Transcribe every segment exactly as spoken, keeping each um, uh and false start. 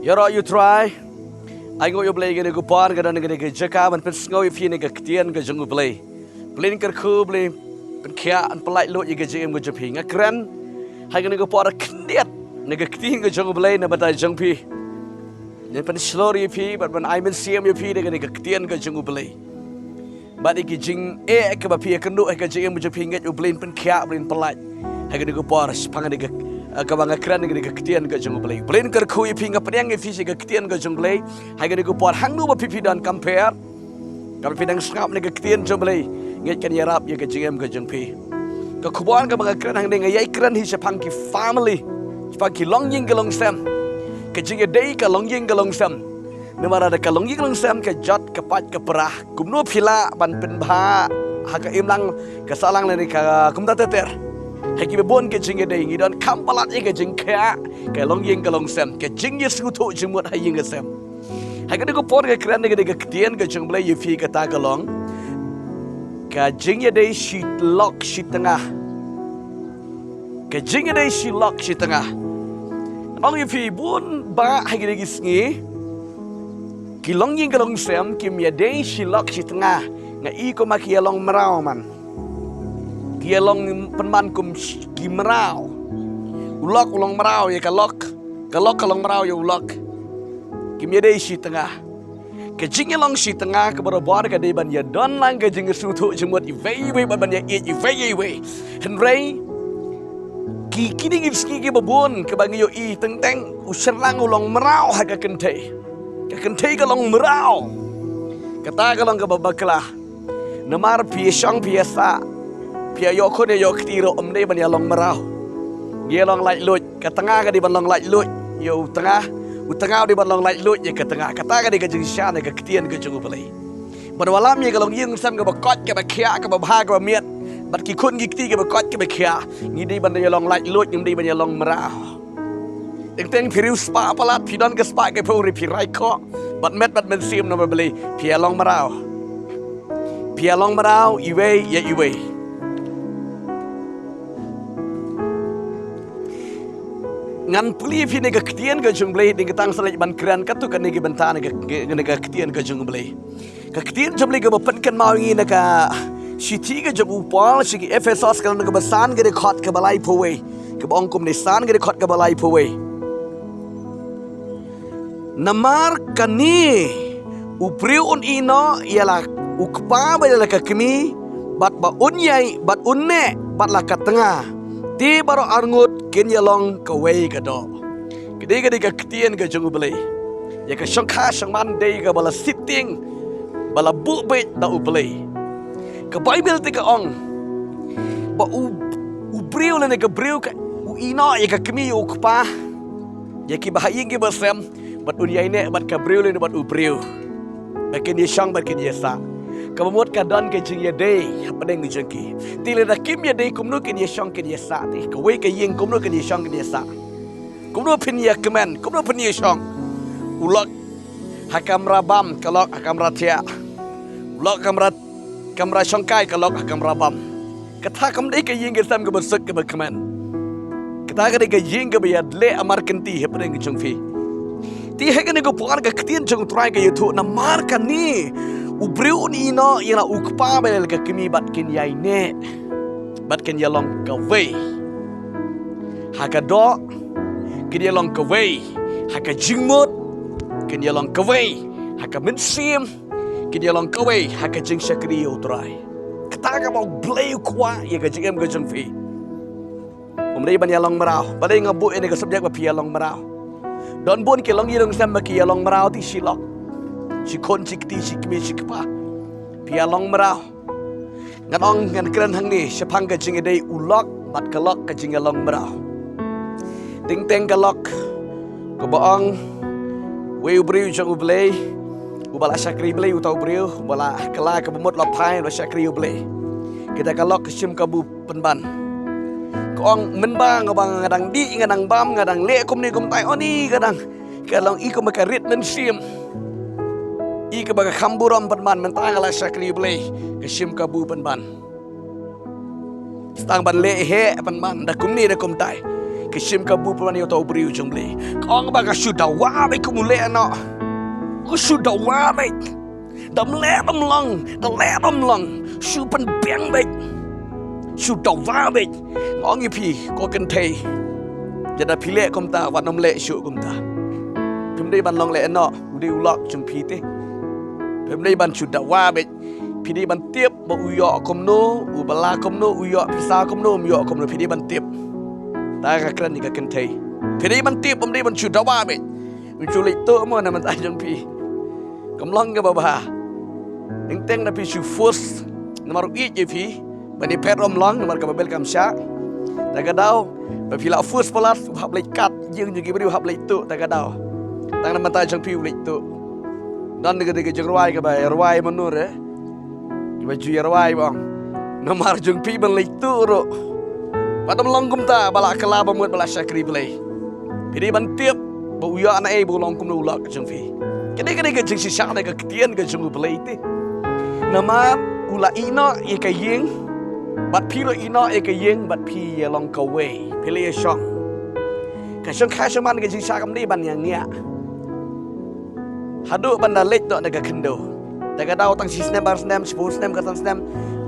Ïaroh ïa U Trai. Ai nguh ïa U Blei ïa kane ka por, ka don kane ka jaka ban pynsngew ïa phi na ka ktien ka jong U Blei. Blei un kyrkhu, Blei un pynkhiah, un pyllait luid ïa ka jingim ka jong phi. Nga kren ha kane ka por khyndiat na ka ktien ka jong U Blei na ka bynta jong phi. Ngan pynshlur ïa phi bad ban ai mynsiem ïa phi da kane ka ktien ka jong U Blei. Bad ïa ki jingeh kaba phi ïakynduh ha ka jingim jong phi, ngeit U Blei un pynkhiah, Blei un pyllait. Ha kane ka por shaphang kane ka, eh, kaba nga kren kane ka ktien ka jong U Blei. Blei un kyrkhu ïa phi, nga pdiang ïa phi sha ka ktien ka jong U Blei. Ha kane ka por hangno ba phi, phi don, kam pher. Kaba phi dang sngap na ka ktien jong U Blei, ngeit kan ïarap ïa ka jingim ka jong phi. Ka khubor kaba nga kren hangne nga ïai kren hi shaphang ki family, shaphang ki longïing ki longsem. Ka jingïadei ka longïing ka longsem. Namar lada ka longïing longsem ka jot ka pait ka pra, kumno phi lah ban pynbha ha ka imlang, ka sahlang lane ka kumta ter ter. Ha kiba bun ka jingïadei ngi don kham palat ïa ka jingkhiah ka longïing ka longsem, ka jingïasngewthuh jingmut ha ïing ha sem. Ha kane ka por nga kren ïa kane ka ktien ka jong U Blei ïa phi, kata ka long ka jingïadei shi lok shi tnga. Ka jingïadei shi lok shi tnga. Nga ong ïa phi, bun bah ha kine ki sngi ki longïing ki longsem kim ïadei shi lok shi tnga. Nga i kumba ki ïalong mraw man. Ki ïalong pynban kum sh-, ki mraw. U lok u long mraw ïa ka lok. Ka lok ka long mraw ïa u lok. Kim ïadei shi tnga. Ka jingïalong shi tnga ka barabor ka dei ban ïadon lang ka jingsngewthuh jingmut iwei iwei, ban, ban ïa ïeit iwei iwei. Hynrei ki, kine ki sngi kiba bun kaba ngi ïohi teng teng u shynrang u long mraw ha ka kynthei. Ka kynthei ka long mraw. Kata ka long kaba bakla. Namar phi ïashong phi ïasah, phi ïa ïoh khun ïa ïoh kti ruh ym dei ban ïalong mraw. Ngi ïalong laitluid, ka tnga ka dei ban long laitluid ïa u tnga, u tnga u dei ban long laitluid ïa ka tnga. Kata ka dei ka jingshisha na ka ktien ka jong U Blei. Ban wallam ïa ka longïing longsem kaba koit kaba khiah kaba bha kaba miat bad ki khun ki kti kaba koit kaba khiah, ngi dei ban ïalong laitluid, ngim dei ban ïalong mraw. Teng teng phi riewspah palat, phi don ka spah ka phew hynrei phi rai khoh bad met bad mynsiem namar balei? Phi ïalong mraw. Phi ïalong mraw iwei ïa iwei. Ngan pule phi na ka ktien ka jong U Blei, dang katba sngewleit ban kren katto katne ki bynta na ka, na ka ktien ka jong U Blei. Ka ktien jong U Blei kaba pynkynmaw ïa ngi na ka shithi ka jong u Paul sha ki Ephesos, ka lynnong kaba san, ka dkhot kaba laiphew wei. Kaba ong kumne, san, ka dkhot kaba laiphew wei. Namar kane u briew un ïehnoh ïa la u kpa bad ïa la ka kmie, bad ba un ïai, bad un neh bad la ka tnga. Te baroh arngut kin ïalong kawei ka doh. Ka dei, ka dei ka ktien ka jong U Blei. Ïa ka shongkha shongman dei kaba la siteng, ba la buh beit da U Blei. Ka Baibl te ka ong ba u, u briew lane ka briew ka, u ïehnoh ïa ka kmie ïa u kpa, ïa kiba ha ïing kiba sem, bad un ïai neh bad ka briew lane bad u briew. Ba kin ïashong bad kin ïasah. Kaba mut ka don ka jingïadei hapdeng jong ki. Te lada kim ïadei kumno kin ïashong kin ïasah te? Kawei ka ïing kumno kin ïashong kin ïasah? Kumno phin ïakmen, kumno phin ïashong? U lok ha kamra bam, ka lok ha kamra thiah. U lok kamra, kamra shongkai, ka lok ha kamra bam. Kata kam dei ka ïing ka sem kaba suk kaba kmen. Kata ka dei ka ïing kaba ïadei amar kynti hapdeng jong phi. Te ha kane ka por ka ktien jong U Trai ka ïathuh, namar kane u briew un ïehnoh ïa la u kpa bad ïa la ka kmie bad kin ïai neh bad kin ïalong kawei ha ka doh, kin ïalong kawei ha ka jingmut, kin ïalong kawei ha ka mynsiem, kin ïalong kawei ha ka jingshakri ïa U Trai. Kata kaba U Blei u kwah ïa ka jingim ka jong phi. Um dei ban ïalong mraw. Balei nga buh ïa kane ka subject ba phi ïalong mraw? Don bun ki longïing longsem ba ki ïalong mraw te shi lok, shi khun shi kti, shi kmie shi kpa. Phi ïalong mraw. Ngan ong, ngan kren hangne shaphang ka jingïadei u lok bad ka lok, ka jingïalong mraw. Teng teng ka lok kaba ong wei u briew jong U Blei, uba la shakri Blei, uta u briew uba la kylla kaba mut la phai, la shakri U Blei. Kita ka lok ka shim kabu pynban. Ka ong mynba nga ba nga dang dih, nga dang bam, nga dang leh kumne kumtai, oni ka dang, ka long i kumba ka rit mynsiem, i kaba ka kham burom pynban, mynta nga la shakri Blei, ka shim kabu pynban. Tang ban leh heh pynban da kumne da kumtai. Ka shim ka burom ïa uta u briew jong U Blei. Ka ong ba ka shu dawa beit kum u lehnoh. Ka shu dawa beit. Da ym leh da ym long, da leh da ym long. Shu pynbiang beit. Shu dawa beit. Nga ong ïa phi, ko kynthei. Lada phi leh kumta, wat nym leh shuh kumta. Phim dei ban long lehnoh, u dei u lok jong phi te. Phim dei ban shu dawa beit. Phi dei ban tip ba u ïoh kumno, u bylla kumno, u ïoh pisa kumno, um ïoh kumno, phi dei ban tip. Ta ka kren ïa ka kynthei. Phi dei ban tip, um dei ban shu dawa beit. Um shu leit tuh mo na bynta jong phi. Kam long kaba bha. Teng teng da phi shu force. Namar u ïeit ïa phi. Ban ïa phet ruh ym long, namar ka Baibl kam shah. Ta ka daw ba phi la force palat, u hap leit kat, ïing jong ki briew hap leit tuh, ta ka daw. Tang na bynta jong phi u leit tuh. Don ka dei ka jingrwai kaba rwai mynno re. Kiba ju ïa rwai ba ong, namar jong phi ban leit tuh ruh. Bad ym long kumta, ba la kylla ba mut, ba la shakri Blei. Phi dei ban tip ba u ïoh na ei, ba u long kumno u lok jong phi. Kane ka dei ka jingshisha na ka ktien ka jong U Blei te. Namar u la ïehnoh ïa ka ïing, bad phi ruh ïehnoh ïa ka ïing, bad phi ïa long kawei, phi la ïa shong. Ka shong ka shong man ka jingshisha kam dei ban ïa ngiah. Haduh ban da leit noh na ka khyndew. Ta ka daw tang shi snem, ar snem, shiphew snem, ka san snem,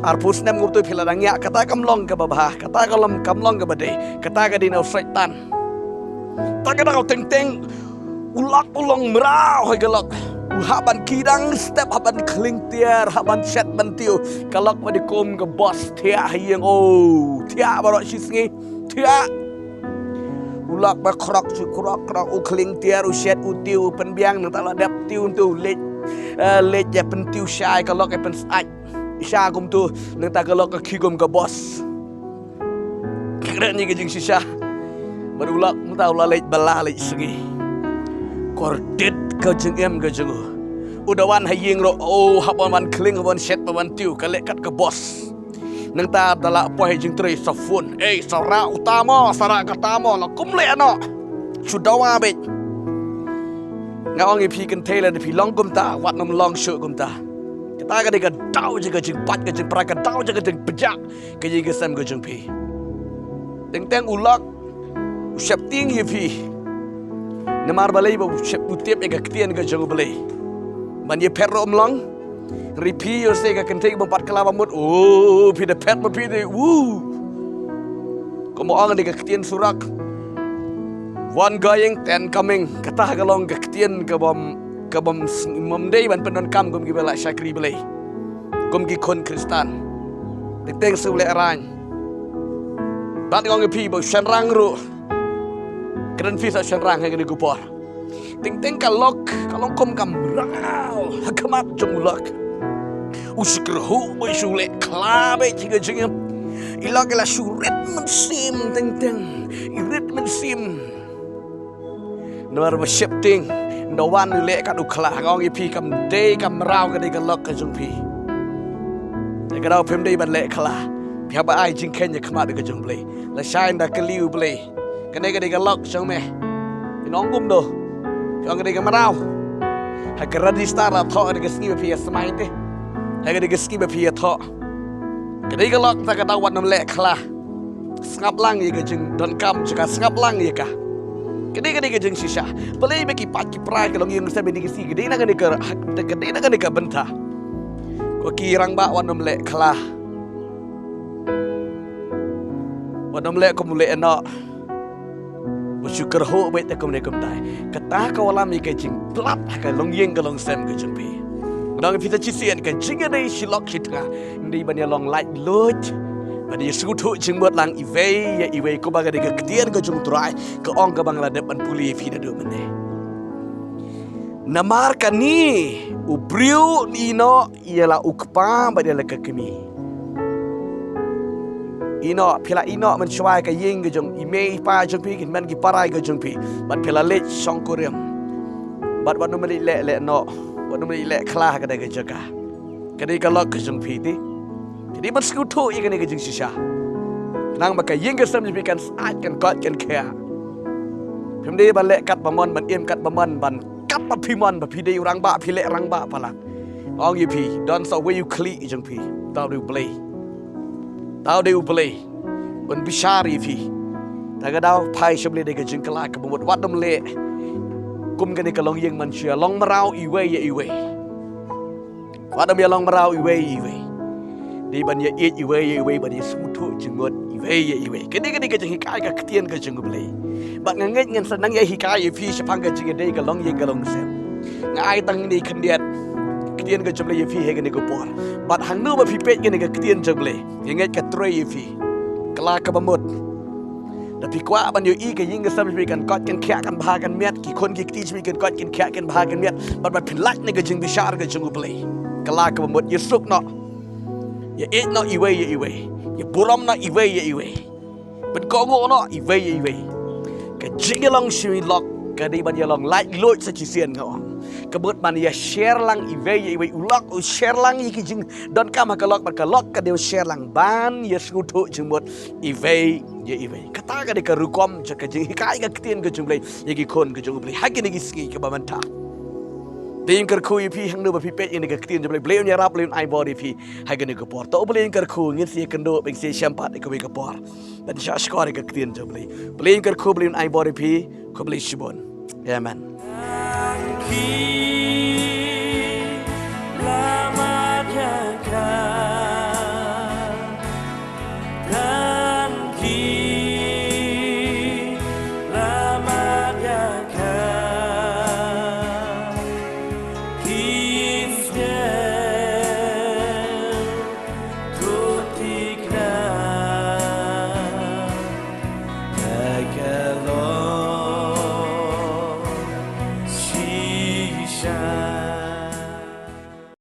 arphew snem, kumto phi la dang ïa, kata kam long kaba bha, kata ka long, kam long kaba dei, kata ka dei na u Soitan. Ta ka daw teng teng, u lok u long mraw ha ka lok. U hap ban kidang step, hap ban khlieng tiar, hap ban shet ban tiew. Ka lok ba dei kum ka boss thiah ha ïing, oh, thiah baroh shi sngi, thiah. U lok ba khrok shu khrok khrok, u khlieng tiar, u shet, u tiew, u pynbiang, nangta la dep tiew, nangta u leit, eh, leit ïa pyntiew shai, ka lok ïa pynsyaid sha kumto, nangta ka lok ka khie kum ka boss. Kren ïa ka jingshisha. Bad u lok nangta u la leit bylla leit sngi. Kordit ka jingim ka jong u. U da wan ha ïing ruh, oh, hap ban khlieng, hap ban shet, hap ban tiew, ka leh kat ka boss. Nangta da la poi ha jingtrei sa phone. Ei, sa rah uta mo, sa rah kata mo, la kum lehnoh. Shu dawa beit. Nga ong ïa phi kynthei, lada phi long kumta, wat nym long shuh kumta. Kata ka dei ka daw jong ka jingpait, ka jingpra, ka daw jong ka jingpjah, ka ïing ka sem ka jong phi. Teng teng u lok u sheptieng ïa phi. Namar balei? Ba u shep, u tip ïa ka ktien ka jong U Blei. Ban ïa phet ruh ym long. Hynrei phi ïoh sei ka kynthei bym pat kylla ba mut. Oh, phi da phet ma phi dei. Uh. Kumba ong dei ka ktien surok, one going, ten coming. Kata ka long ka ktien ka bym, ka bym s-, bym dei ban pyndonkam kum kiba la shakri Blei, kum ki khun Khristan. Teng teng sa u lehraiñ. Bad nga ong ïa phi ba u shynrang ruh. Kren phi sa u shynrang ha kane ka por. Teng teng ka lok ka long kum ka mraw ha khmat jong u lok. U shu kyrhuh bad u shu leh khla bad jong ka jingim. I lok i la shu rit mynsiem teng teng. I rit mynsiem. Namar ba sheptieng, nda wan u leh kat u khla. Nga ong ïa phi kam dei ka mraw, ka dei ka lok ka jong phi. Te ka daw phim dei ban leh khla. Phi hap ban ai jingkheiñ ha khmat ka jong U Blei. Lashai nda kylli U Blei. Kane ka dei ka lok jong me. Phin ong kumno? Phi ong ka dei ka mraw. Ha ka register la thoh ka dei ka sngi ba phi ïa smai te. Ha ka dei ka sngi ba phi ïa thoh. Ka dei ka lok, ta ka daw wat nym leh khla. Sngap lang ïa ka jingdonkam jong ka, sngap lang ïa ka. Ka dei, ka dei ka jingshisha. Balei ba ki pait ki prai ki longïing sa bynta ki sngi, ka dei na kane ka, ka dei na kane ka bynta. Ko ki rangbah, wat nym leh khla. Wat nym leh kum u lehnoh. Wat shu kyrhuh beit te kumne kumtai. Kata ka wallam ïa ka jingpyllait ha ka longïing ka longsem ka jong phi. Ngan ong ïa phi sa shisien, ka jingïadei shi lok shi tnga. Ym dei ban ïa long laitluid. Ban ïa sngewthuh jingmut lang iwei ïa iwei, kumba ka dei ka ktien ka jong U Trai ka ong, kaba nga la dep ban pule ïa phi naduh mynne. Namar kane u briew un ïehnoh ïa la u kpa bad ïa la ka kmie. Ïehnoh, phi la ïehnoh mynshuwa ïa ka ïing ka jong i mei i pa jong phi, ki hynmen ki para ka jong phi. Bad phi la leit shongkurim. Bad wat nym leit leh lehnoh, wat nym leit leh khla ha kata ka jaka. Ka dei ka lok ka jong phi te. Phi dei ban sngewthuh ïa kane ka jingshisha. Khnang ba ka ïing ka sem jong phi kan syaid, kan koit, kan khiah. Phim dei ban leh kat ba mon, ban im kat ba mon, ban kat ba phi mon, ba phi dei u rangbah, phi leh rangbah palat. Ong ïa phi, don sa uwei u khlieh jong phi. Uta u dei U Blei. Uta u dei U Blei. Un bishar ïa phi. Ta ka daw phai sha U Blei da ka jingkylla kaba mut, wat nym leh kum kane ka longïing mynsiem, long mraw iwei ïa iwei. Wat nym ïa long mraw iwei ïa iwei. Dei ban ïa ïeit iwei ïa iwei, ban ïa sngewthuh jingmut iwei ïa iwei. Kane, kane ka jinghikai ka ktien ka jong U Blei. Bad nga ngeit ngan sa nang ïa hikai ïa phi shaphang ka jingïadei ka longïing ka longsem. Nga ai tang ine i khyndiat ktien ka jong U Blei ïa phi ha kane ka por. Bad hangno ba phi peit kane ka ktien jong U Blei, nga ngeit ka trei ïa phi. Kylla kaba mut, da phi kwah ban ïohi ka ïing ka sem jong phi kan koit kan khiah kan bha kan miat, ki khun ki kti jong phi kan koit kan khiah kan bha kan miat, bad ban pynlait na ka jingbishar ka jong U Blei. Kylla kaba mut, ïa suk noh, ïa ïeit noh iwei ïa iwei, ïa burom noh iwei ïa iwei, ban kohnguh noh iwei ïa iwei. Ka jingïalong sha U Blei lok ka dei ban ïalong laitluid sa shisien, nga ong. Ka mut ban ïa share lang iwei ïa iwei, u lok u share lang ïa ki jingdonkam ha ka lok, bad ka lok ka dei u share lang ban ïa sngewthuh jingmut iwei ïa iwei. Kata ka dei ka rukom jong ka jinghikai ka ktien ka jong U Blei ïa ki khun ka jong U Blei ha kine ki sngi kiba mynta. Te nga kyrkhu ïa phi, hangno ba phi peit ïa kane ka ktien jong U Blei, U Blei un ïarap, U Blei un ai bor ïa phi ha kane ka por. To U Blei, nga kyrkhu, ngin sa ïakynduh, ngin sa ïashem pat ha kawei ka por ban shah shkor ïa ka ktien jong U Blei. U Blei, nga kyrkhu, U Blei un ai bor ïa phi. Khublei shibun. Amen.